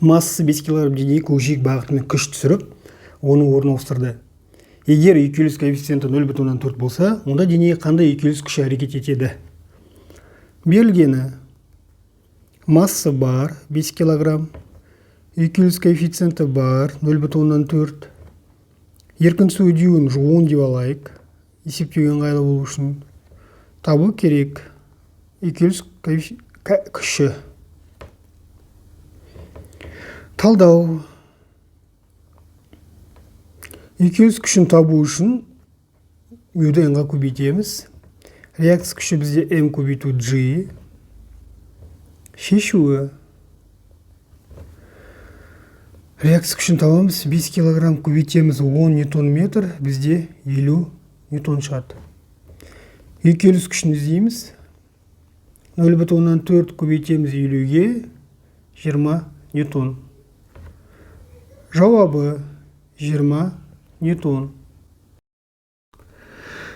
Массасы 5 кг денеге көкжиек бағытымен күш түсіріп, оны орнын ауыстырды. Егер үйкеліс коэффициенті 0,4 болса, онда денеге қандай үйкеліс күші әрекет етеді? Берілгені: масса бар 5 кг, үйкеліс коэффициенті бар 0,4, еркін түсу үдеуін 10 деп алайық, есептеуге ыңғайлы болу үшін. Табу керек үйкеліс күші. Талдау. Үйкеліс күшін табу үшін мюді n-ға көбейтеміз. Реакция күші бізде m көбейту g. Шешуі. Реакция күшін табамыз. 5 килограмм көбейтеміз 10 ньютон метр, бізде 50 ньютон шығады. Үйкеліс күшін іздейміз. 0,4 көбейтеміз 50-ге, 20 ньютон. Жауабы 20 ньютон.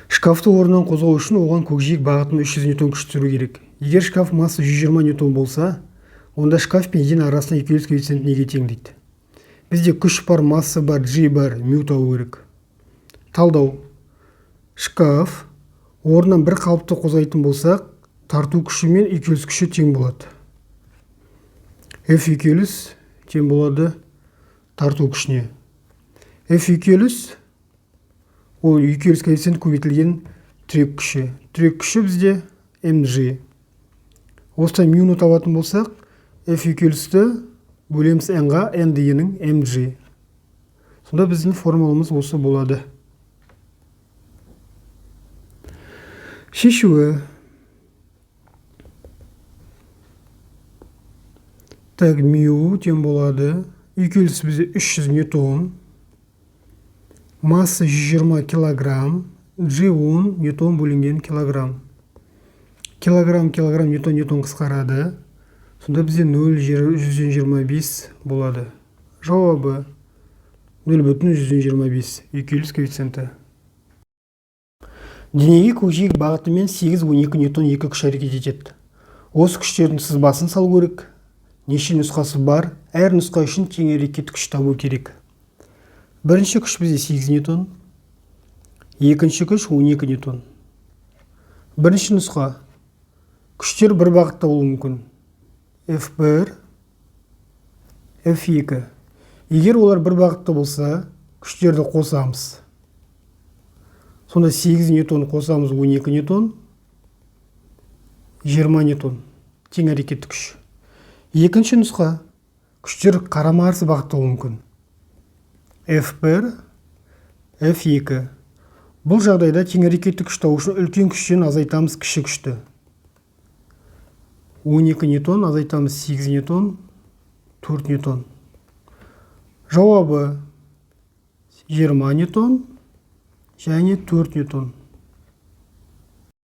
Шкафты орнынан қозғау үшін оған көкжиек бағытымен 300 ньютон күш түсіру керек. Егер шкаф массасы 120 ньютон болса, онда шкаф пен еден арасында үйкеліс коэффициенті неге тең дейді. Бізде күш бар, масса бар, g бар, мю табу керек. Талдау. Шкаф орнынан бір қалыпты қозғайтын болсақ, тарту күші мен үйкеліс күші тең болады. F үйкеліс тең болады тарту күшіне. F үйкеліс ол үйкеліс коэффициенті көбейтілген тірек күші. Тірек күші бізде mg. Осыдан мюны табатын болсақ, F үйкелісті бөлеміз n-ға, n дегенің mg. Сонда біздің формуламыз осы болады. Шешуі. Так, мю тең болады. Үйкеліс бізде 300 ньютон. Масса 120 килограмм, G 10 ньютон бөлінген килограмм. Килограмм, килограмм, ньютон, ньютон қысқарады. Сонда бізде 0,125 болады. Жауабы 0,125 үйкеліс коэффициенті. Денеге көкжиек бағытымен 8-12 ньютон екі күш әрекет етеді. Осы күштердің сызбасын салу керек. Неше нұсқасы бар, әр нұсқа үшін тең әрекет күш табу керек. Бірінші күш бізде 8 ньютон, екінші күш 12 ньютон. Бірінші нұсқа күштер бір бағытта болуы мүмкін. F1, F2. Егер олар бір бағытта болса, күштерді қосамыз. Сонда 8 ньютон қосамыз 12 ньютон, 20 ньютон тең әрекетті күш. Екінші нұсқа күштер қарама-қарсы бағытта болуы мүмкін. F1, F2. Бұл жағдайда тең әрекетті күш табу үшін үлкен күштен азайтамыз кіші күшті. 12 ньютон азайтамыз 8 ньютон, 4 ньютон. Жауабы 20 ньютон және 4 ньютон.